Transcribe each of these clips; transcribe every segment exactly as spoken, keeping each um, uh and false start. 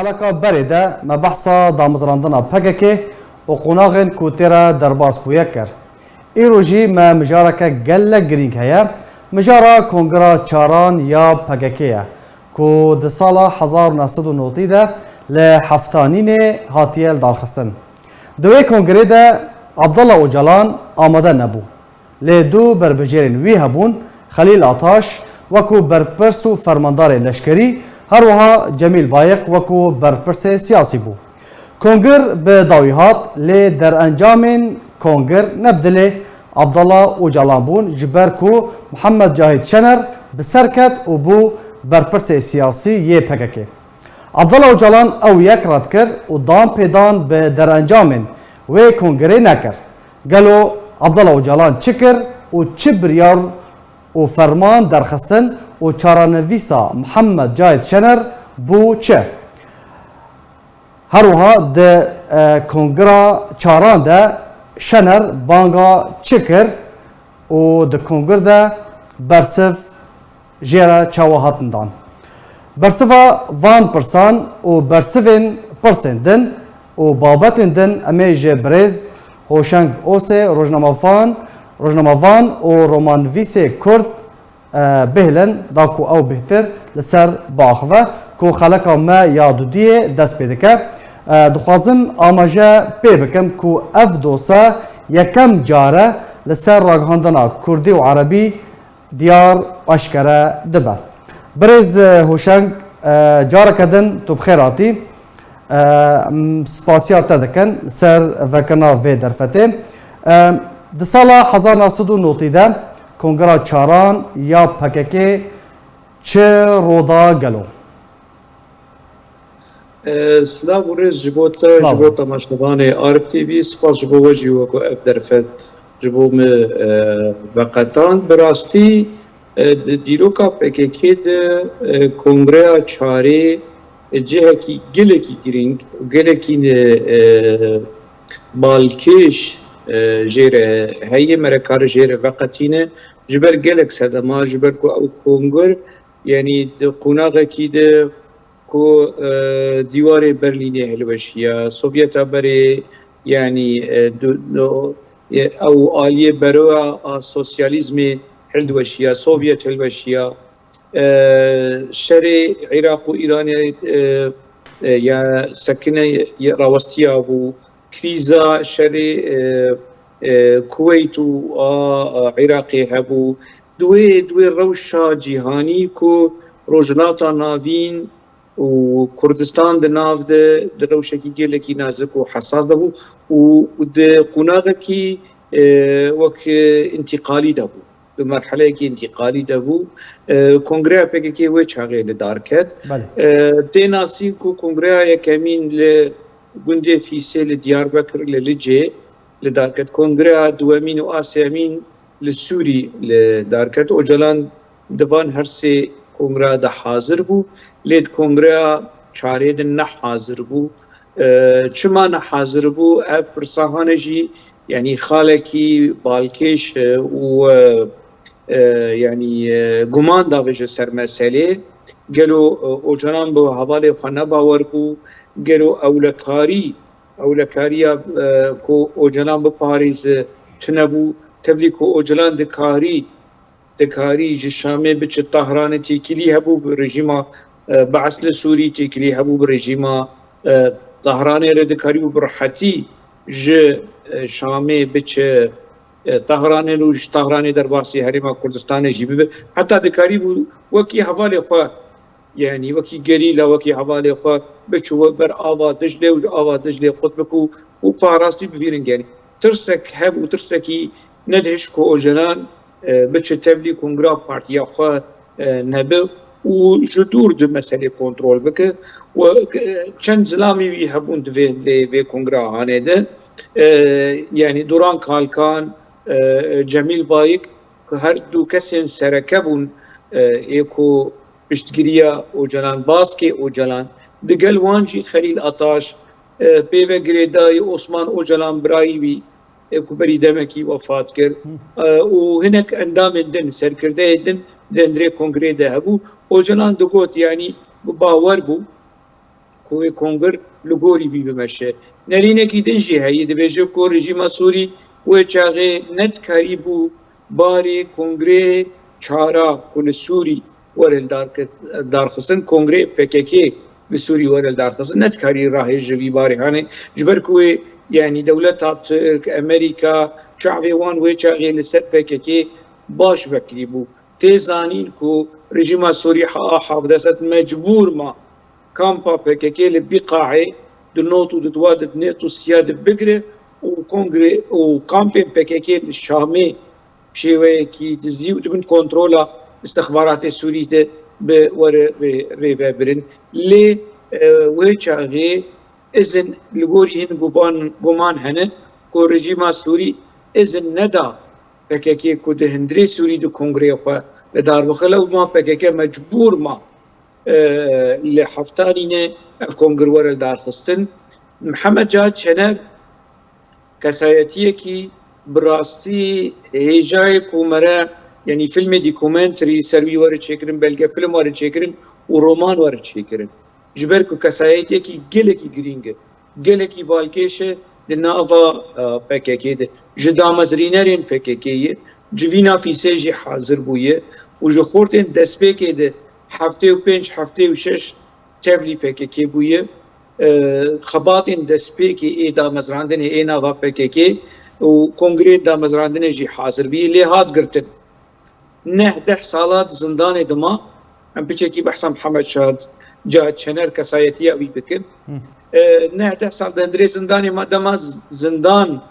Xeleka berê de me behsa damezrandina P K K û qonaxên ku tê re derbas bûye kir. Îro jî me mijareke gelek girîng heye. Mijara Kongira Çaran ya P K K ye, ku di sala hezar û neh sed û notî de li Heftanînê hatiye lidarxistin. Di wê kongirê de Abdullah Ocalan amade nebû. Lê du berbijêrên wî hebûn, Xelîl Ataş wekû berpirs û fermandarê leşkerî, her wiha Cemîl Bayiq wekû berpirsê siyasî bû. Kongir bi dawî hat, lê derencamên kongir ne bi dilê Abdullah Ocalan bûn, ji ber ku Mihemed Cahît Şener bi ser ket û bû berpirsê siyasî yê P K K. Abdullah Ocalan ew yek red kir û dan pêdan bi derencamên wê kongirê nekir. Gelo Abdullah Ocalan çi kir û çi biryar û ferman derxistin û çarenivîsa Mihemed Cahît Şener bû çi? Her wiha di, e, kongira çaran de Şener banga çi kir û di kongir de bersiv jê re çawa hatin dan? Bersiva van pirsan û bersivên pirsên din û babetên din em ê ji birêz Hoşeng Osê, rojnamevan, rojnamevan û romannivîsê Kurd, e, bihêlin, da ku ew bêhtir li ser biaxive, ku xeleka me ya dudiyê dest pê dike. E, dixwazim amaje pê bikim ku ev dose yekem car e li ser ragihandina kurdî û erebî diyar, aşkere dibe. Birêz, e, Hoşeng, e, careke din tu bi xêr hatî. E, em spasiya te dikin ser vekirina vê derfetê. E, di sala hezar neh sed û notî de Kongira Çaran ya P K K çi ro da gelo? E, silav û rêz ji bo te, Silav ji bo û rêz. Temaşevanê Arif T V, spas ji bo we jî weko ev derfet ji bo me, e, veqetan. Bi rastî, e, di dîroka P K K de, e, Kongreya Çarê, e, cihekî gelekî girîng û gelekî, e, e, balkêş, e, jê re heye, me re kare jê re veqetîne. Ji ber gelek sedema, ji ber ku ew kongir, yanî di qonaxekî de ku, e, dîwarê Berlînê hilweşiya, Sovyeta berê, yanî, e, du-, no, e, ew aliyê beroya a sosyalîzmê hilweşiya, Sovyet hilweşiya, e, şerê Iraq û Îranê, e, e, ya sekine ye rawestiya bû, krîza şerê, e, e, Kuweyt û a, a Iraqê hebû. Di wê, di wê rewşa cîhanî ku Rojhilata Navîn û Kurdistan di nav de, di rewşekî gelekî nazik û hesas de bû û di qonaxekî, e, wek, e, întîqalî de bû. Di merheleyekî întîqalî de bû. E, Kongreya P K K wê çaxê li dar ket. Belê. E, tê nasîn ku Kongreya yekemîn li gundê Fîsê li Diyarbekir, li Licê li dar ket. Kongreya duwemîn û a sêyemîn li Sûrî li dar ket. Ocalan di van her sê kongreya de hazir bû, lê di kongreya çarê de ne hazir bû. E, çima ne hazir bû? Ev pirsa hane jî, yanî xalekî balkêş, e, û, e, e, yanî, e, guman davêje ser meselê. Gelo, e, Ocalan bi hevalê xwe ne bawer bû? Gelo ewlekarî, ewlekariya, e, ku Ocalan biparêze tune bû? Tevlî ku Ocalan dikarî, dikarî ji Şamê biçe Tahranê, têkilî hebû bi rejîma, e, Bees li Sûrî, têkilî hebû bi rejîma, e, Tahranê re, dikarîbû bi rehetî ji, e, Şamê biçe, e, Tahranê û ji Tahranê derbasî Herêma Kurdistanê jî bibe. Heta dikarîbû wekî hevalê xwe, yanî wekî gerîla, wekî hevalê xwe biçû ber ava Diclê û ji ava Diclê qut bike û, û parastî bivînin. Yanî tirsek hebû, tirsekî nedihişt ku Ocalan, e, biçe tevlî kongra partiya xwe, e, nebe û ji dûr di meselê kontrol bike. Û, e, çend zilamê wî hebûn di vê, vê, vê kongra hanê de. E, yanî Duran Kalkan, e, Cemîl Bayik, ku her du kesên sereke bûn, e, ê ku piştgiriya Ocalan, baskê Ocalan, digel wan jî Xelîl Ataş, e, pê ve girêdayî Osman Ocalan birayî wî, e, ku berî demekî wefat kir, e, û hinek endamên din, serkirdeyê din di hundirê kongrê de hebû. Ocalan digot, yanî bi bawer bû ku wê kongir li gorî wî bimeşe. Nerînekî din jî heye, dibêje ku rejîma Sûrî wê çaxê nedikarîbû barê kongreyê çara ku li Sûrî were li darke-, darxistin, kongreyê P K K li Sûrî were li darxistin, nedikarî rahê ji vî barê hane. Ji ber ku wê, yanî dewleta Tirk, Amerîka, çavê wan wê çaxê li ser P K K baş vekirî bû. Tê zanîn ku rejîma Sûrî ha-, a Hafid Esed mecbûr ma kampa P K K li Bîqaê di not û di dua di net û siya di bigire û kongre û kampên P K K li Şamê şêweyekî dizî û di bin kontrola istixbaratê Sûrî de bi were rê-, rêvebirin. Lê, e, wê çaxê izin li gorî hin guman, guman hene ku rejîma Sûrî izin neda P K K ku di hundirê Sûrî di kongreyê xwe li dar bixe, lewma P K K mecbûr ma, e, li heftanî ne ev kongir were li dar xistin. Mihemed Cahit Çener kesayetiyekî bi rastî hêjayê ku mere, yanî filmê dokumenterî ser wî were çêkirin, belge film were çêkirin û roman were çêkirin. Ji ber ku kesayetiyekî gelekî girîng e, gelekî balkêş e di nava, e, P K K de. Ji damezrînerên P K K ye, civîna fîsê jî hazir bûye û ji xortên destpêkê de heftê û pênc, heftê û şeş tevlî P K K bûye. E, xebatên destpêkê ê damezrandinê ê nava P K K û kongreyên damezrandinê jî hazir bûye, lê hat girtin. Neh deh sala di zindanê dima, em piçekî behsa Mihemed Şad, Cahit Çener kesayetiya wî bikin. E, neh deh sal di hundirê zindanê ma, dema z-, zindan,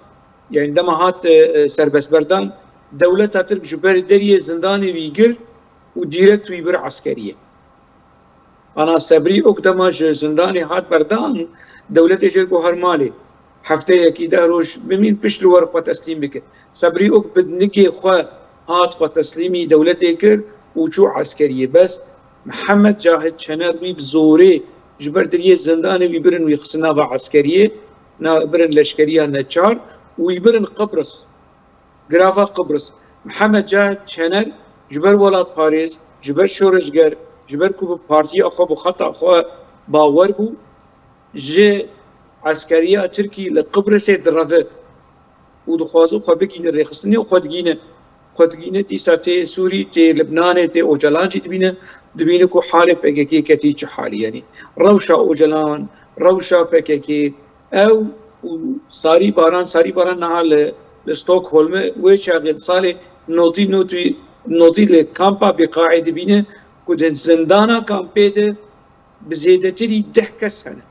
yanî dema hat, e, e, serbestberdan, dewleta Tirk ji ber deriyê zindanê wî girt û dîrekt wî bir eskeriyê. Ana Sebrî Ok dema ji zindanê hat berdan, dewletê jê got her malê. Hefteyekî deh roj bimîn, pişt li wer xwe teslîm bike. Sebrî Ok bi nigê xwe hat xwe teslîmî dewletê kir û çû eskeriyê. Bes Mihemed Cahit Çener wî bi zorê ji ber diriyê zindanê wî birin, wî xistin nava eskeriyê, na, birin leşkeriya neçar û wî birin Qibris. Girava Qibris. Mihemed Cahit Çener ji ber welatparêz, ji ber şoreşger, ji ber ku bi partiya xwe, bi xeta xwe bawer bû, ji eskeriya Tirkî li Qibrisê direve û dixwaze xwe bigîne rêxistinê û xwe digîne. Xwe digîne dîsa tê Sûrî, tê Libnanê, tê Ocalan jî dibîne, dibîne ku halê P K K ketî çi halî, yanî rewşa Ocalan, rewşa P K K, ew û Sarî Baran, Sarî Baran niha li, li Stockholm'e, wê çaxê di salê notî, notî, notî li kampa Bîqaê dibîne ku di zindana kampê de bi zêdetirî deh kes hene.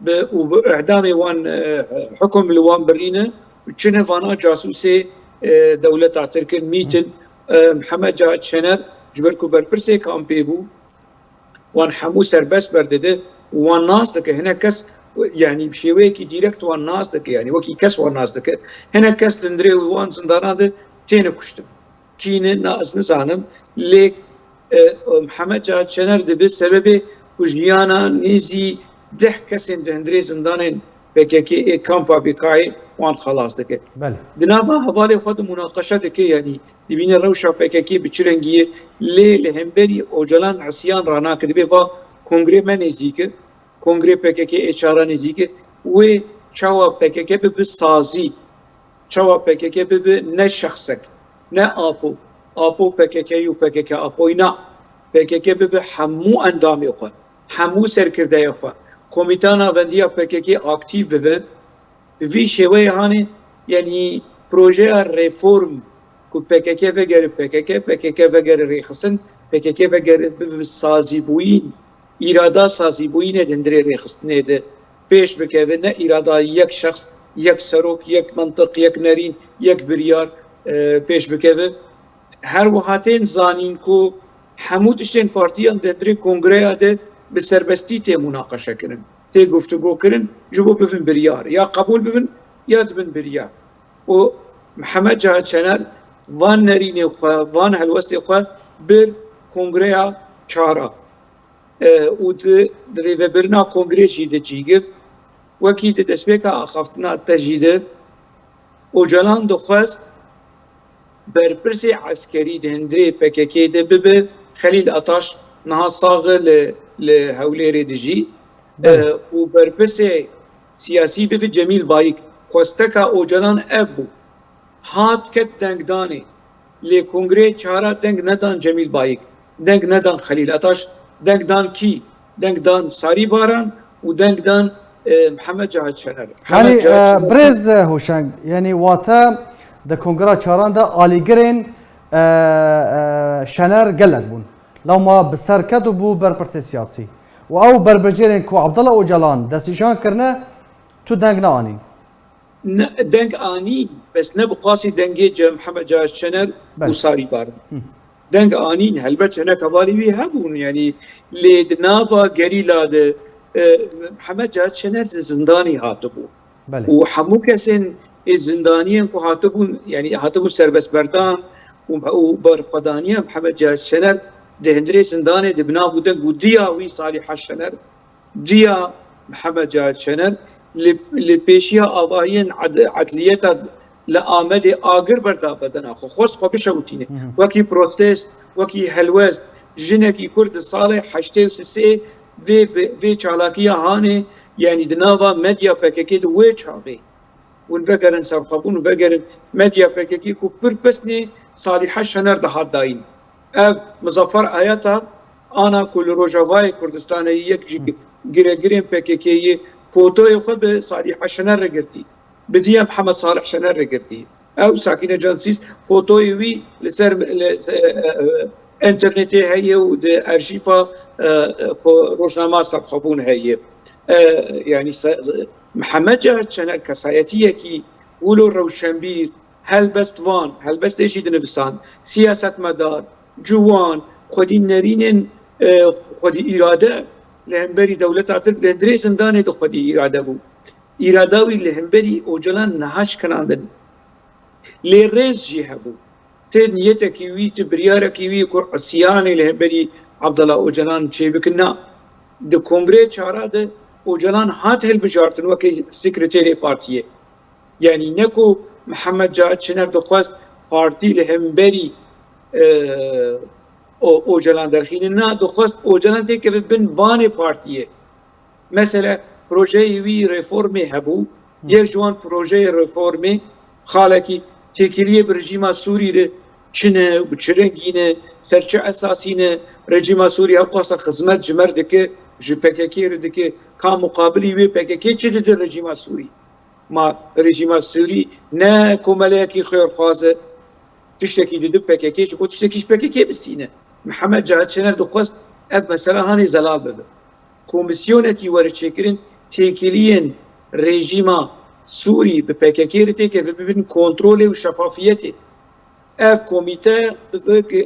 Bi, û bi îdamê wan, e, hukum li wan birîne, çine vana casûsê, e, dewleta Tirk in, mît in. E, Mihemed Cahit Çener, ji ber ku berpirsê kampê bû, wan hemû serbest berdide û wan nas dike. Hinek kes, yanî bi şêweyekî dîrekt wan nas dike, yanî wekî kes wan nas dike. Hinek kes di hundirê wan zindanan de têne kuştin. Kî ne, na ez nizanim. Lê, e, Mihemed Cahit Çener dibe sebebê ku jiyana nêzî deh kesên di hundirê zindanên P K K ê kampa Bîqayê wan xelas dike. Belê. Di nava hevalê xwe de munaqeşe dike, yanî dibîne rewşa P K K bi çi rengî ye, lê li hemberî Ocalan îsyan ranake, dibe va kongrê me nêzîk e, kongrê P K K ê çara nêzîk e, wê çawa P K K bibe sazî, çawa P K K bibe ne şexsek, ne Apo, Apo P K K û P K K Apoyî na, P K K bibe hemû endamê xwe, hemû serkirdeyê xwe, komîta navendiya P K K aktîf bibe, bi vî şêweyê hanê, yanî projeya reform ku P K K vegere P K K, P K K vegere rêxistin, P K K vegere bibe sazîbûyîn, îrada sazîbûyînê di hundirê rêxistinê de pêş bikeve, ne îrada yek şexs, yek serok, yek mentiq, yek nerîn, yek biryar, e, pêş bikeve. Her wiha tên zanîn ku hemû tiştên partiyan di hundirê kongreya de bi serbestî tê munaqeşekirin, tê guftûgokirin, ji bo bibin biryar, ya qebûl bibin ya dibin biryar. Û Mihemed Cahit Çener van nerînê xwe, van helwestê xwe bir kongreya çara, e, û di, di rêvebirina kongrê jî de cî girt. Wekî di destpêka axaftina te jî de Ocalan dixwest berpirsê eskerî di hundirê P K K de bibe. Xelîl Ataş niha sax e, li, li Hewlêrê dijî. Belê. E, û berpirsê siyasî bibe Cemîl Bayik. Xwesteka Ocalan ev bû. Hat ket dengdanê. Lê Kongreyê Çara deng nedan Cemîl Bayik. Deng nedan Xelîl Ataş. Deng dan kî? Deng dan Sarî Baran û deng dan, e, Mihemed Cahit Şener. Mihemed Yanî, Cahit e, Şener. Birêz, e, Hoşeng, yanî wate di Kongra Çaran de alîgirên, e, e, Şener gelek bûn. Lewma bi ser ket û bû berpirsê siyasî. Û ew berbicêrên ku Abdullah Ocalan destnîşan kirine, tu deng neanîn. Ne, deng anî, bes ne bi qasî dengê Ce-, Mihemed Cahit Şener û Belê. Sarî Baran. Hı. Deng anîn, helbet hinek hevalî wî hebûn, yanî lê di nava gerîla de, e, Mihemed Cahit Şener di zindanê hatibû. Belê. Û hemû kesên ê zindaniyên ku hatibûn, yanî hatibûn serbestberdan û, û berxwedaniya Mihemed Cahit Şener di hundirê zindanê de bi nav û deng û diya wî Salîha Şener, diya Mihemed Cahit Şener li, li pêşiya avahiyên ed-, edliyeta li Amedê agir berda bedena xwe, xwest xwe bişewitîne. Hı hı. Wekî protest, wekî helwest, jinekî Kurd di salê heştê û sisê vê, vê, vê çalakiya hanê, yanî di nava medya P K K de wê çaxê. Hûn vegerin ser xwe, hûn vegerin medya P K K ku pir pesnê Salîha Şener dihat dayîn. Ev Muzaffer Ayata ana ku li Rojavayê Kurdistanê yek ji Hı. giregirên P K K yê fotoyê xwe bi Salîha Şener re girtî. Bi diya Mihemed Salih Şener re girtî. Ew Sakîne Cansîs fotoyê wî li ser, li, e, e, internetê heye û di arşîfa, e, e, xwe rojnama serxwebûn heye. E, yanî se-, Mihemed Cahit Şener kesayetiyekî wilo rewşenbîr, helbestvan, helbestê jî dinivisan, siyasetmedar, ciwan, xwedî nerînên, e, xwedî îrade li hemberî dewleta Tirk li hundirê zindanê de xwedî îrade bû. Îrada wî li hemberî Ocalan niha şikinandin. Lê rêz jî hebû. Ti niyetekî wî, ti biryarekî wî ku isiyanê li hemberî Abdullah Ocalan çêbikin, na. Di Kongreyê Çara de Ocalan hat hilbijartin weke sekreterê partiyê. Yanî ne ku Mihemed Cahit Şener dixwest partî li hemberî, e, O-, Ocalan derxînin, na, dixwest Ocalan têkeve bin banê partiyê. Mesela projeyê wî reformê hebû. Hı. Yek ji wan projeyê reformê xalekî têkiliyê bi rejîma Sûrî re çi ne, bi çi rengî ne, ser çi esasî ne, rejîma Sûrî ewqasa xizmet ji me re dike, ji P K K re dike, ka muqabilî wê P K K çi dide rejîma Sûrî? Ma rejîma Sûrî ne komeleyekî xêrxwaz e, tiştekî dide P K K ji bo tiştekî ji P K K bistîne. Mihemed Cahit Şener dixwest ev mesela hanê zelal bibe. Komîsyonekî were çêkirin, têkiliyên rejîma Sûrî bi P K K re têkeve bibin kontrolê û şefafiyetê. Ev komîte,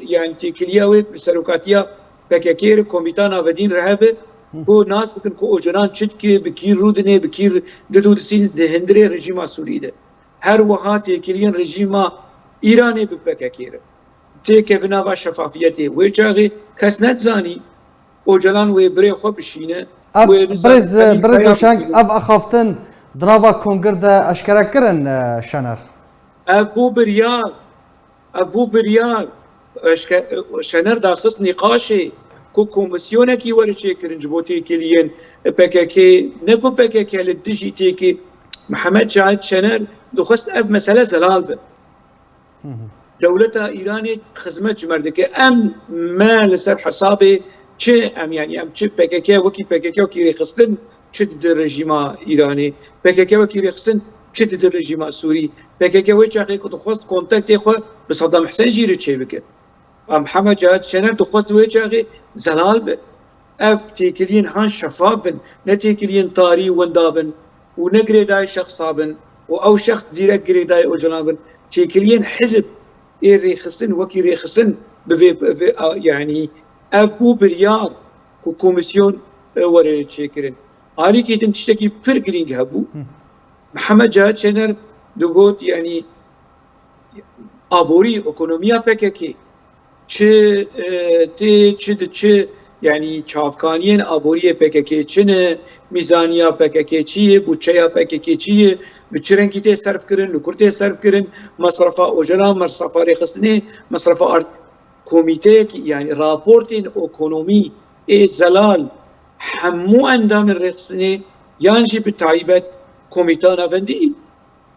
yanî têkiliya wê bi serokatiya P K K re komîta navdîn re hebe, Hı. ku nas bikin ku Ocalan çi dike, bi kî rûdinê, bi kî didû disîn di hundirê rejîma Sûrî de. Her wiha têkiliyên rejîma Îranê bi P K K re têkeve nava şefafiyetê. Wê çaxê kes nedizanî Ocalan wê birê xwe bişîne. Ev wê nizan birêz, tenî birêz peya Hoşeng, bişîne. Ev axaftin di nava kongir de eşkere kirin, e, Şener? Ev bû biryar, ev bû biryar. Eşke-, Şener daxist nîqaşê ku komîsyonekî were çêkirin ji bo têkiliyên P K K, ne ku P K K li dijî têkî Mihemed Cahit Şener dixwest ev mesele zelal be. Hı hı. Dewleta Îranê xizmet ji me re dike. Em me li ser hesabê çi em, yanî em çi P K K wekî P K K wekî rêxistin çi dide rejîma Îranê? P K K wekî rêxistin çi dide rejîma Sûrî? P K K wê çaxê ku dixwest kontaktê xwe bi Saddam Hussein jî re çêbike. A Mihemed Cahit Şener dixwest wê çaxê zelal be. Ev têkiliyên han şefaf bin, ne têkiliyên tarî winda bin û ne girêdayî şexsa bin û ew şexs dîrek girêdayî Ocalan bin. Têkiliyên hizb ê rêxistin wekî rêxistin bi vê, bi vê, a, yanî ev bû biryar ku komîsyon, e, were çêkirin. Alîkî din tiştekî pir girîng hebû. Hı. Mihemed Cahit Şener digot, yanî aborî, ekonomiya P K K, çi, e, tê, çi diçi, yanî çavkaniyên aboriyê P K K çi ne, mîzaniya P K K çi ye, budçeya P K K çi ye, bi çi rengî tê serfkirin, li kur tê serfkirin, mesrefa Ocalan, mesrefa rêxistinê, mesrefa art-, komîteyekî, yanî raportên ekonomî ê zelal hemû endamên rêxistinê yan jî bi taybet komîta navendî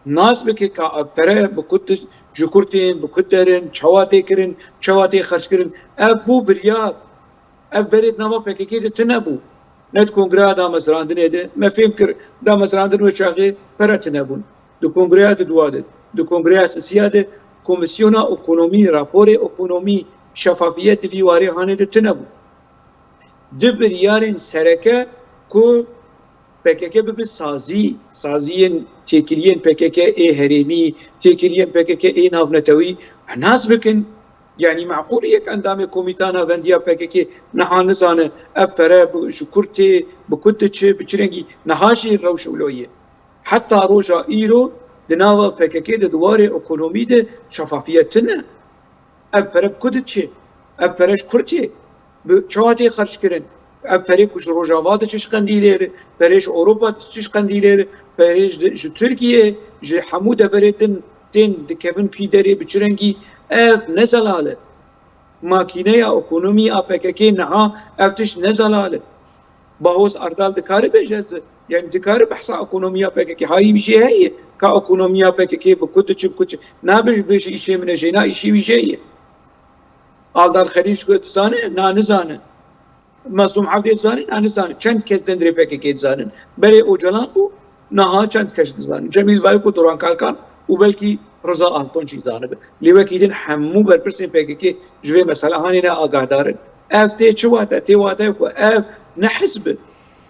nas bike ka pere bi ku di-, ji ku tên, bi ku derin, çawa tê kirin, çawa tê xerckirin. Ev bû biryar. Ev berê di nava P K K de tune bû. Ne di kongreya damezrandinê de. Me fêm kir, damezrandin wê çaxê pere tune bûn. Di kongreya di dua de, di kongreya sisiya de, komisyona ekonomî, raporê ekonomî, şefafiyet di vî warê hanê de tune bû. Di biryarên sereke ku P K K bibe sazî, saziyên têkiliyên P K K ê herêmî, têkiliyên P K K ê navnetewî, nas bikin. Yanî meqûl e yek endamê komîta navendiya P K K niha nizane ev pere bi, ji kur tê, bi ku diçe, bi çi rengî, niha jî rewş wilo ye. Heta roja îro di nava P K K de di warê ekonomî de şefafiyet tune. Ev pere bi ku diçe? Ev pere ji kur tê? Bi çawa tê xerckirin? Ev perê ku ji Rojava diçe ji Qendîlê re, perê ji Ewropa diçe ji Qendîlê re, perê ji, ji Tirkiyê, ji hemû deverê din tên dikevin kî derê bi çi rengî? Ev ne zelal e. Makîneya ekonomî a P K K niha ev tişt ne zelal e. Bahoz Erdal dikare bêje ez, yanî dikare behsa ekonomiya P K K, hayî wî jê heye, ka ekonomiya P K K bi ku diçe, bi ku diçe. Nabe ji bêje îşê min e jê, na îşê wî jê ye. Aldar Xelîl ji ku dizane, na nizane. Mazlûm Evdê dizane, na nizane. Çend kes dendirê P K K dizanin? Berê Ocalan bû, niha çend kes dizanin? Cemîl Bayik û Duran Kalkan û belkî Riza Altunç jî zanibe. Lê wekî din hemû berpirsên P K K ji vê mesela hanê ne agahdar in. Ev tê çi wate? Tê wate ku ev ne hizb e.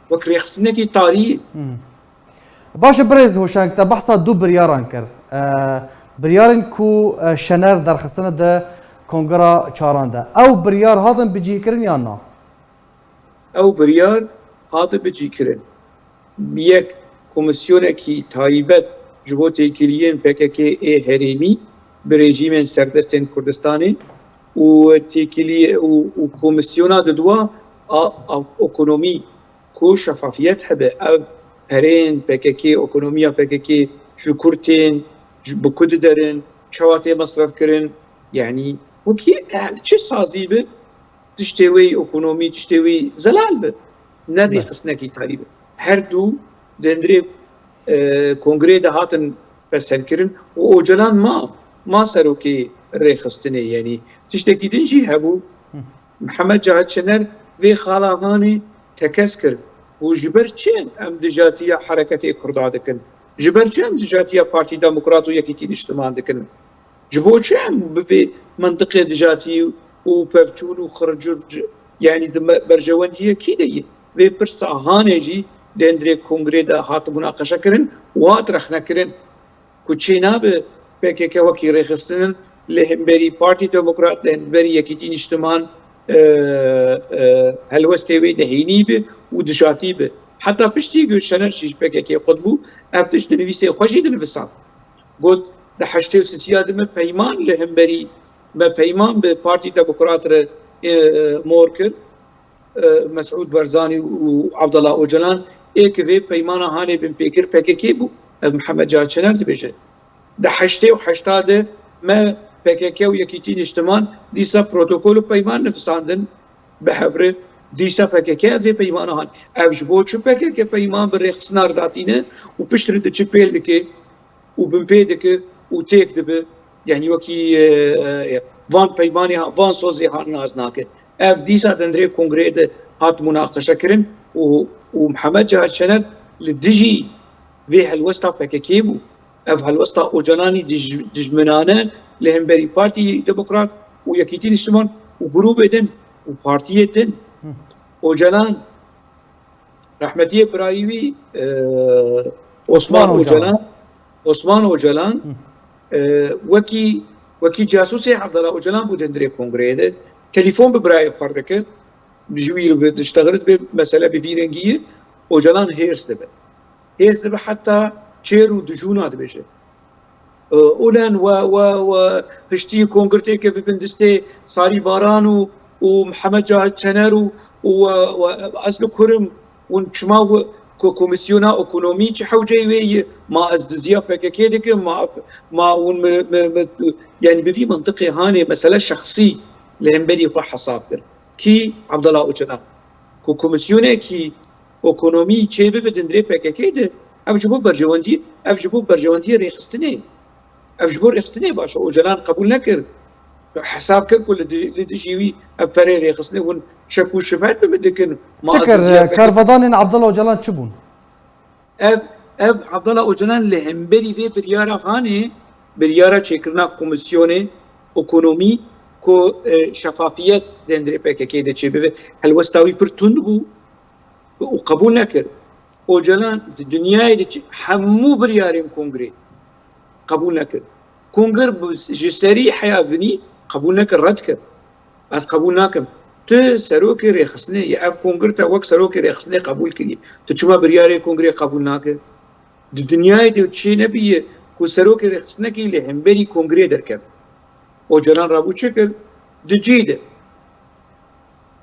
Wek rêxistinekî tarî ye. Hmm. Baş e, birêz Hoşeng, te behsa du biryaran kir. E, biryarên ku, e, Şener derxistine di kongera çaran de. Ew biryar hatin bicihkirin yan na? Ew biryar hate bicihkirin. Yek, komîsyonekî taybet ji bo têkiliyên P K K ê herêmî bi rejîmên serdestên Kurdistanê û têkiliyê û, û komîsyona didwa a, a ekonomî ku şefafiyet hebe. Ev pereyên P K K, ekonomiya P K K ji kur tên, ji, bi ku diderin, çawa tê mesrefkirin, yanî wekî, e, çi sazî bi, tiştê wê ekonomî, tiştê wê zelal bi. Ne Be. rêxistinekî tarî bi. Her du dendirê, e, kongreyê de hatin pesendkirin û Ocalan ma, ma serokê rêxistinê, yanî tiştekî din jî hebû. Hı. Mihemed Cahit Şener vê xala hanê tekez kir û ji ber çi em dijatiya hereketê Kurda dikin? Ji ber çi em dijatiya Partî Demokrat û Yekîtî Niştiman dikin? Ji bo çi em bi vê mentiqê dijatî û pevçûn û xircur, yanî di me-, berjewendiyekî de ye? Vê pirsa hanê jî di hundirê kongrê de hat munaqeşekirin û hat rexnekirin ku çênabe P K K wekî rêxistin li hemberî Partî Demokrat, li hemberî Yekîtî Niştiman, e, e, helwestê wê nehênî be û dijatî be. Heta piştî ku Şener jî ji P K K qut bû, ev tişt di nivîsê xwe jî dinivîsand. Got, di heştê û sisiya de me peyman li hemberî, me peyman bi Partî Demokrat re, e, e, mor kir, e, Mesûd Barzanî û Abdullah Ocalan, ê ki vê peymana hanê binpêkir P K K bû. Ev Mihemed Cahit Şener dibêje. Di heştê û heşta de me P K K û Yekîtî Niştiman dîsa protokol û peyman nivîsandin bi hev re. Dîsa P K K ev vê peymana han. Ev ji bo çi P K K peyman bi rêxistina re datîne û piştre diçe pêl dike û binpê dike û têk dibe, yanî wekî, e, e, van peymanê, van sozê han nas nake. Ev dîsa di hundirê kongreyê de hat munaqeşe kirin û, û Mihemed Cahit Şener li dijî vê helwesta P K K bû. Ev helwesta Ocalanî dij-, dijminane li hemberî Partî Demokrat û Yekîtî Niştiman û grûbê din û partiyê din. Hı. Ocalan, rehmetiyê birayî wî, e, Osman Osman Ocalan. Ocalan, Osman Ocalan, Hı. e, wekî, wekî casûsê Abdullah Ocalan bû di hundirê kongreyê de. Telefon bi birayê xwe re dike, ji wî re diştexile, dibê mesele bi vî rengî ye. Ocalan hêrs dibe. Hêrs dibe heta çêr û dijûna dibêje. E, Ulen we, we, we hiştî kongirtê ke bi bindistê Sarî Baran û, û Mihemed Cahit Çener û, û we, we ez li kurim û çima we ko-, komîsyona ekonomî çi hewceyê wê ye? Ma ez diziya P K K dikim? Ma, ma hûn mi, mi, mi, yanî bi vî mintiqê hanê mesele şexsî li hemberî xwe hesab kir. Kî? Abdullah Ocalan. ku komîsyonekî ekonomî çêbibe di hundirê P K K de, ev ji bo berjewendî, ev ji bo berjewendiyê rêxistinê, ev ji bo rêxistinê baş e. Ocalan qebûl nekir. Hesab kir ku li di-, li dijî wî ev perê rêxistinê hûn şek û şibhet bi min dikin. Ma Çi kir? Aziziya P K K Karvedanên Abdullah Ocalan çi bûn? Ev, ev Abdullah Ocalan li hemberî vê biryara hanê, biryara çêkirina komîsyonê ekonomî ku, e, şefafiyet di hundirê P K K de çêbibe, helwesta wî pir tund bû û qebûl nekir. Ocalan di dinyayê de çi-, hemû biryarên kongrê qebûl nekir. Kongir bi, ji serî heya binî qebûl nekir, red kir. Ez qebûl nakim. Tu serokê rêxistinê yî, ev kongir te wek serokê rêxistinê qebûl kiriye. Tu çima biryarê kongrê qebûl nake? Di dinyayê de çê nebiye ku serokê rêxistinekî li hemberî kongrê derkeve. Ocalan rabû çi kir? Di cî de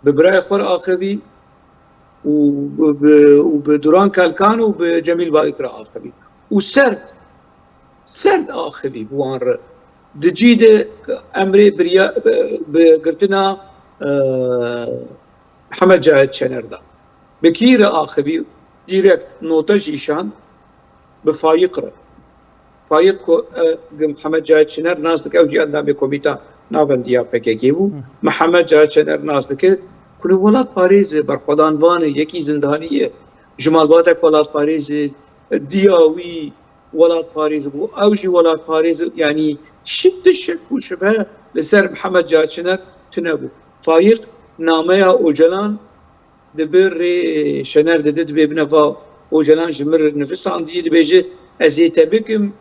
bi birayê xwe re axivî û bi, bi, û bi Duran Kalkan û bi Cemîl Bayik re axivî. Û serd, serd axivî bi wan re. Di cî de emrê biriya, bi girtina, e, Mihemed Cahit Şener da. Bi kî re axivî? Dîrekt note jî şand bi Fayiq re. Fayiq ku, e, Mihemed Cahit Şener nas dike, ew jî endamê komîta navendiya P K K bû. Hı. Mihemed Cahit Şener nas dike ku ne welatparêz e, berxwedan van e, yekî zindanî ye. Ji malbatek welatparêz e, diya wî welatparêz bû. Ew jî welatparêz e, yanî şik di şek û şibhe li ser Mihemed Cahit Şener tune bû. Fayiq nameya Ocalan dibe rê Şener dide, dibê bine va Ocalan ji min re nivîsandî, dibêje, ez ê te bikim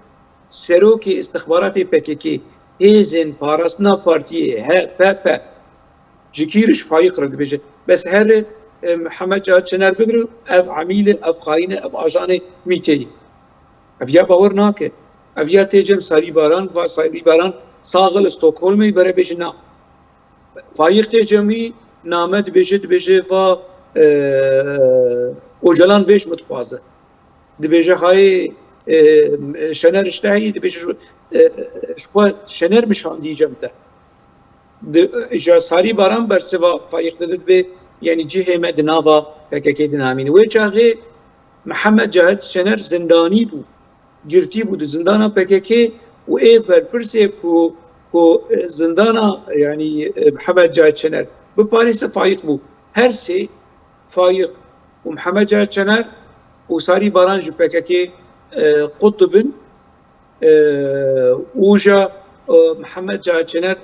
serokê îstixbaratê P K K, hêzên parastina partiyê, H P P. Ji kî re? Ji Fayiq re dibêje. Bes here, e, Mihemed Cahit Şener bigire, ev emîl e, ev xayîn e, ev ajanê mîteyî. Ev ya bawer nake. Ev ya tê cem Sarî Baran, va Sarî Baran sax e, li Stockholmê, bere bêje na. Fayiq tê cem wî name dibêje, dibêje va, e, Ocalan vê ji min dixwaze. Dibêje hayê, e, Şener ji te heyî, dibêje, e, ji xwe Şener min şandî cem te. Di, ji Sarî Baran bersiva Fayiq dide, dibê, yanî cihê me di nava P K K de namîne. Wê çaxê Mihemed Cahit Şener zindanî bû. Girtî bû di zindana P K K û ê berpirsê ku, ku, e, zindana, yanî, e, Mihemed Cahit Şener biparêze Fayiq bû. Her sê, Fayiq û Mihemed Cahit Şener û Sarî Baran ji P K K, e, qut dibin, e, û ja, e, Mihemed Cahit Şener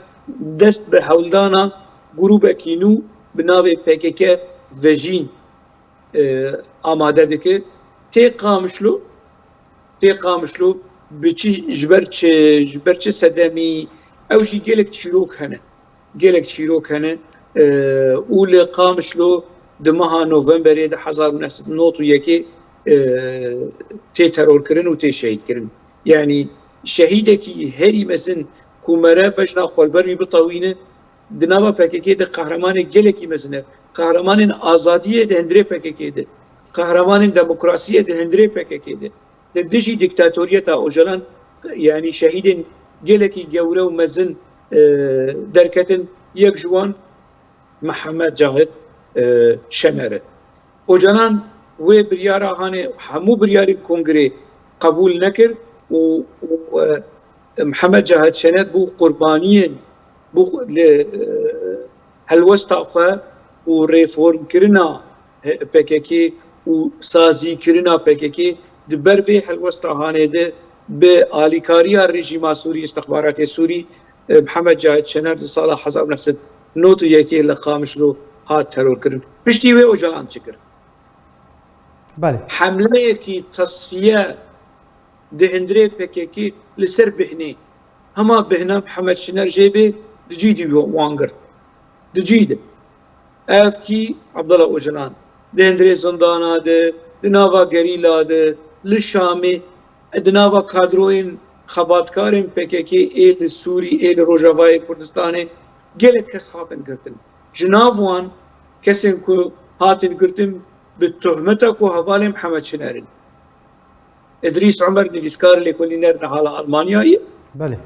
dest bi hewldana grûbekî nû bi navê P K K Vejîn, e, amade dike. Tê Qamişlo, tê Qamişlo bi çi, ji ber çi, ji ber çi sedemî, ew jî gelek çîrok hene. Gelek çîrok hene, e, û li Qamişlo di meha Novemberê di hezar û neh sed û nod û yekê, e, tê terorkirin û tê şehîdkirin. Yanî şehîdekî herî mezin ku mere bejna xwe li ber wî bitewîne, di nava P K K de qehremanê gelekî mezin e. Qehremanên azadiyê di hundirê P K K de, qehremanên demokrasiyê di hundirê P K K de, li dijî dîktatoriyeta Ocalan, yanî şehîdên gelekî gewre û mezin, e, derketin. Yek ji wan Mihemed Cahit, e, Şener e. Ocalan wê biryara hanê hemû biryarên kongrê qebûl nekir û, û, e, Mihemed Cahit Şener bû qurbaniyên, bû li, e, helwesta xwe û reformkirina P K K û sazîkirina P K K di ber vê helwesta hanê de bi alîkariya rejîma Sûrî, îstixbaratê Sûrî, e, Mihemed Cahit Şener di sala hezar û neh sed û nod û yekê li Qamişlo hat terorkirin. Piştî wê Ocalan çi kir? Belê. Hemleyekî tesfiye di hundirê P K K li ser bihnê. Hema bihna Mihemed Şener jê bê, di cî dî wan girt. Di cî de. Ev kî? Abdullah Ocalan. Di hundirê zindana de, di nava gerîla de, li Şamê, di nava kadroyên xebatkarên P K K ê li Sûrî, ê li Rojavayê Kurdistanê gelek kes hatin girtin. Ji nav wan kesên ku hatin girtin bi tohmeta ku hevalên Mihemed Şener in. Îdrîs Omer, nivîskar, lêkolîner, niha li Almanyayê. Belê.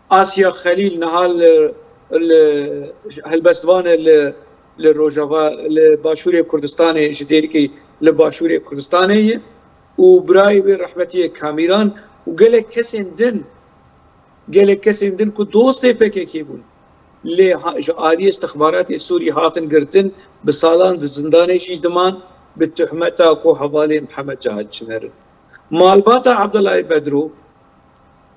Asya Xelîl niha li, li helbestvan e li, li Rojava, li Başûrê Kurdistanê, ji Dêrikê li Başûrê Kurdistanê ye û birayê wê rehmetî ye Kamîran û gelek kesên din, gelek kesên din ku dostê P K K bûn, lê ha-, ji aliyê istixbaratê Sûrî hatin girtin, bi salan di zindanê jî diman, bi tuhmeta ku hevalê Mihemed Cahit Çiner in. Malbata Abdullahê Bedro,